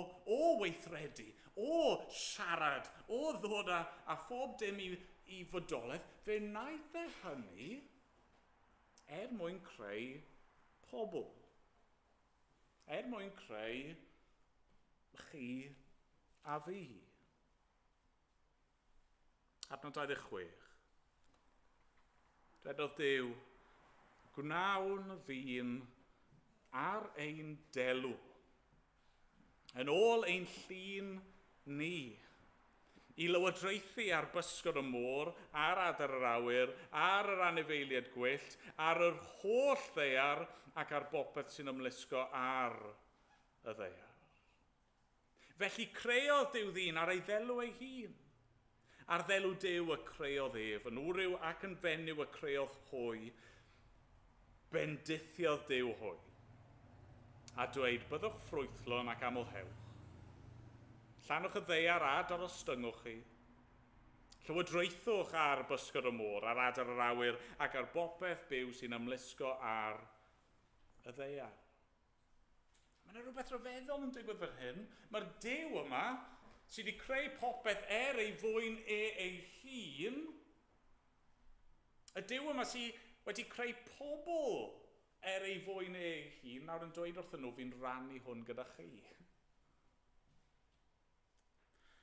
weithredu, o siarad, o ddod â phob dim i fodolaeth. Fe wnaeth e hynny er mwyn creu pobl. Er mwyn creu chi a fi. Adnod 26. Dwedodd Duw, "Gwnawn ddyn ar ein delw, yn ôl ein llun ni, i lywodraethu ar bysgod y môr, ar adar yr awyr, ar yr anifeiliaid gwyllt, ar yr holl ddaear ac ar bopeth sy'n ymlusgo ar y ddaear." Felly creodd Duw ddyn ar ei ddelw ei hun. Ar ddelw Duw y creodd ef, yn wryw ac yn fenyw y creodd hwy. Bendithiodd Duw hwy. A dweud, "Byddwch ffrwythlon ac amlhewch. Llanwch y ddaear a darostyngwch hi. Llywodraethwch ar bysgod y môr, ar adar yr awyr ac ar bopeth byw sy'n ymlusgo ar y ddaear." Mae yna rhywbeth rhyfeddol yn digwydd fan hyn. Mae'r Duw yma, sydd wedi creu popeth er ei fwyn e ei hun, y Duw yma sydd wedi creu pobl er ei fwyn e ei hun, nawr yn dweud wrthyn nhw, "Fi'n rannu hwn gyda chi."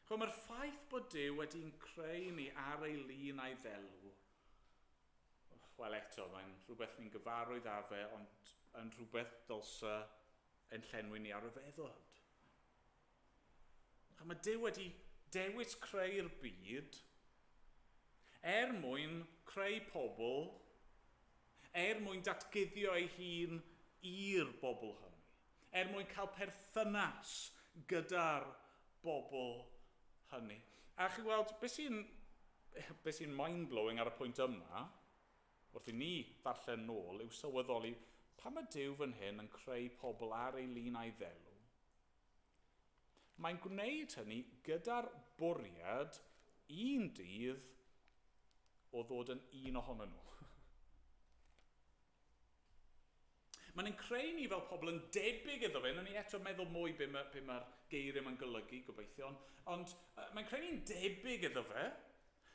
Chwa, mae'r ffaith bod Duw wedi'n creu ni ar ei lun a'i ddelw, wel eto, mae'n rhywbeth ni'n gyfarwydd â fe, ond yn rhywbeth dylse yn llenwi ni â rhyfeddod. A mae Duw wedi dewis creu'r byd er mwyn creu pobl, er mwyn datguddio ei hun i'r bobl hynny, er mwyn cael perthynas gyda'r bobl hynny. A chi weld, beth sy'n mind-blowing ar y pwynt yma, wrth i ni ddarllen nôl, yw sylweddoli pan mae Duw fan hyn yn creu pobl ar ei lun a'i ddelw, mae'n gwneud hynny gyda'r bwriad un dydd o ddod yn un ohonyn nhw. Mae'n creu ni fel pobl yn debyg iddo fe. Nawn ni eto meddwl mwy be mae'r geiriau yma'n golygu, gobeithio. Ond mae'n creu ni'n debyg iddo fe.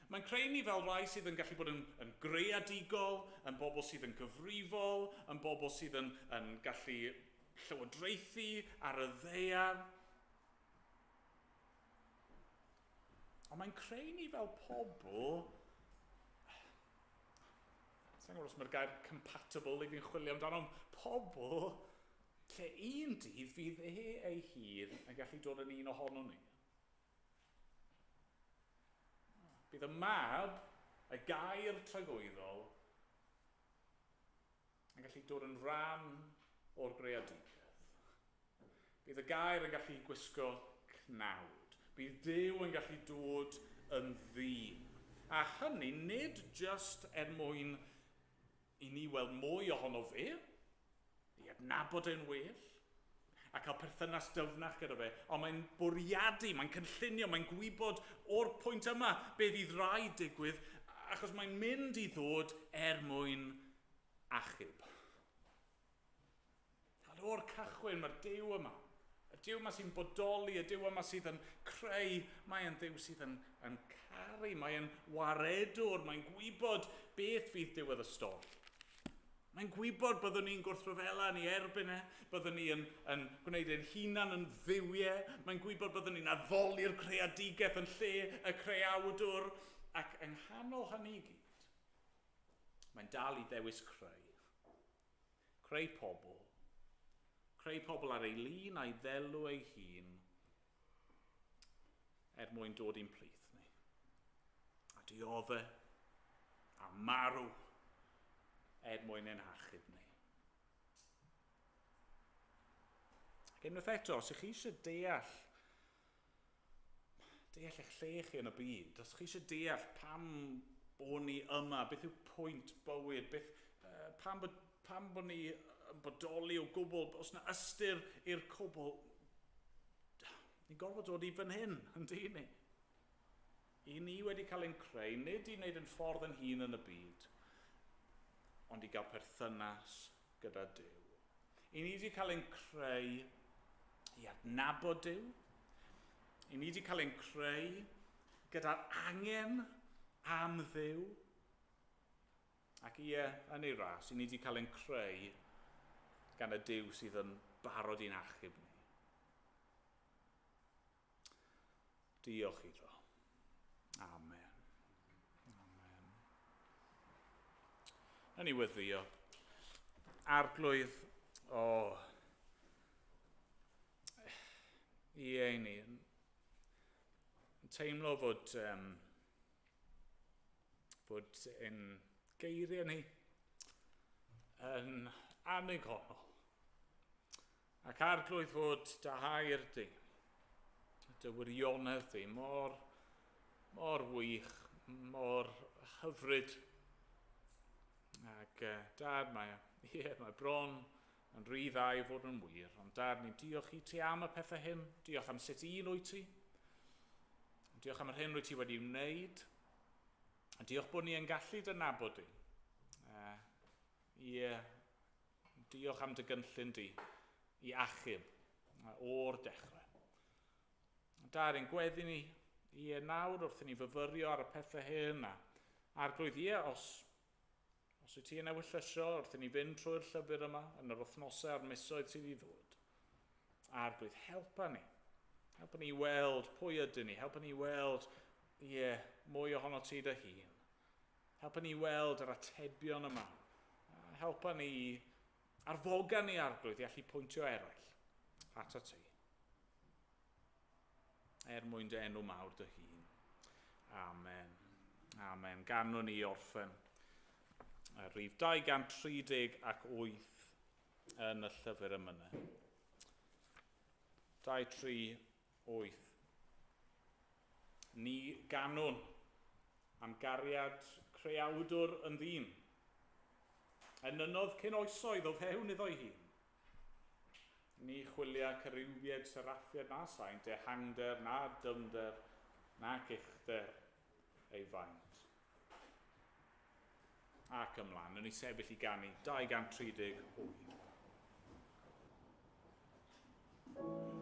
Mae'n creu ni fel rai sydd yn gallu bod yn greadigol, yn bobl sydd yn gyfrifol, yn bobl sydd yn gallu llywodraethu ar y ddaear. Ond mae'n creu ni fel pobl. Sa'n gwybod os mae'r gair "compatible" i fi'n chwilio amdano, pobl lle un dydd fydd e ei hun yn gallu dod yn un ohono ni. Bydd y Mab, y Gair tragwyddol, yn gallu dod yn rhan o'r greadigaeth. Bydd y Gair yn gallu gwisgo cnawd. Bydd Duw yn gallu dod yn ddyn. A hynny nid just er mwyn i ni weld mwy ohono fe, i adnabod e'n well, a cael perthynas dyfnach gyda fe, ond mae'n bwriadu, mae'n cynllunio, mae'n gwybod o'r pwynt yma be fydd rhaid digwydd, achos mae'n mynd i ddod er mwyn achub. Ond o'r cychwyn, mae'r Duw yma, y Duw yma sy'n bodoli, y Duw yma sydd yn creu, mae'n Dduw sydd yn caru, mae'n waredwr, mae'n gwybod beth fydd diwedd y stori. Mae'n gwybod byddwn ni'n gwrthryfela yn ei erbyn e, byddwn ni yn gwneud ein hunan yn dduwiau, mae'n gwybod byddwn ni'n addoli'r creadigaeth yn lle y creawdwr, ac yng nghanol hynny i gyd, mae'n dal i ddewis creu. Creu pobl. Creu pobl ar ei lun a'i ddelw ei hun er mwyn dod i'n plith ni. A diodde a marw er mwyn ein hachub ni. Ac unwaith eto, os ych chi eisiau deall eich lle chi yn y byd, os chi eisiau deall pam bod ni yma, beth yw pwynt bywyd, pam bod ni yn bodoli o gwbl, os yna ystyr i'r cwbl, ni'n gorfod dod i fan hyn, yn dyn ni. I ni wedi cael ein creu, nid i wneud yn ffordd yn hun yn y byd, ond i gael perthynas gyda Duw. I ni wedi cael ein creu i adnabod Duw. I ni wedi cael ein creu gyda'r angen am Dduw. Ac ie, yn ei ras, i ni wedi cael ein creu gan y Duw sydd yn barod i'n achub ni. Diolch iddo. Amen. Amen. Nawn ni weddïo. Arglwydd, o, ie ni, yn teimlo fod ein geiriau ni yn annigonol. Ac Arglwydd fod dy hair di, dy wirionedd di, mor wych, mor hyfryd. Ac Dad, mae bron yn rhy dda i fod yn wir, ond Dad, ni'n diolch i ti am y pethau hyn, diolch am sut un wyt ti, diolch am yr hyn wyt ti wedi wneud, a diolch bod ni yn gallu dy nabod di. Ie, diolch am dy gynllun di i achub o'r dechrau. Dad, ein gweddi ni, ie, nawr wrth i ni fyfyrio ar y pethau hyn, a Arglwydd, ie, os wyt ti yn ewyllysio wrth i ni fynd trwy'r llyfr yma yn yr wythnosau a'r misoedd sydd i ddod, Arglwydd, helpa ni. Helpa ni weld pwy ydyn ni. Helpa ni weld, ie, mwy ohono ti dy hun. Helpa ni weld yr atebion yma. Helpa ni, arfoga ni, Arglwydd, i allu pwyntio eraill atat ti. Er mwyn dy enw mawr dy hun. Amen. Amen. Ganwn ni orffen rhif 238 yn y llyfr emynau. 238. Ni ganwn am gariad creawdwr yn ddyn. Enynnodd cyn oesoedd o fewn iddo'i hun. Ni chwilia cyriwiad, seraffiad na saint, ehangder, na dyfnder, nac uchder ei faint. Ac ymlaen, yn ei sefyll i ganu 238. Yeah.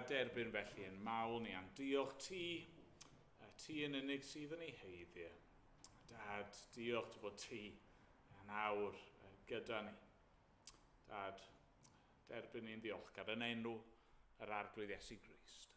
Derbyn felly yn mawl ni a'n diolch ti, ti yn unig sydd yn ei haeddu. Dad, diolch dy fod ti yn awr gyda ni. Dad, derbyn ni'n ddiolchgar yn enw yr Arglwydd Iesu Grist.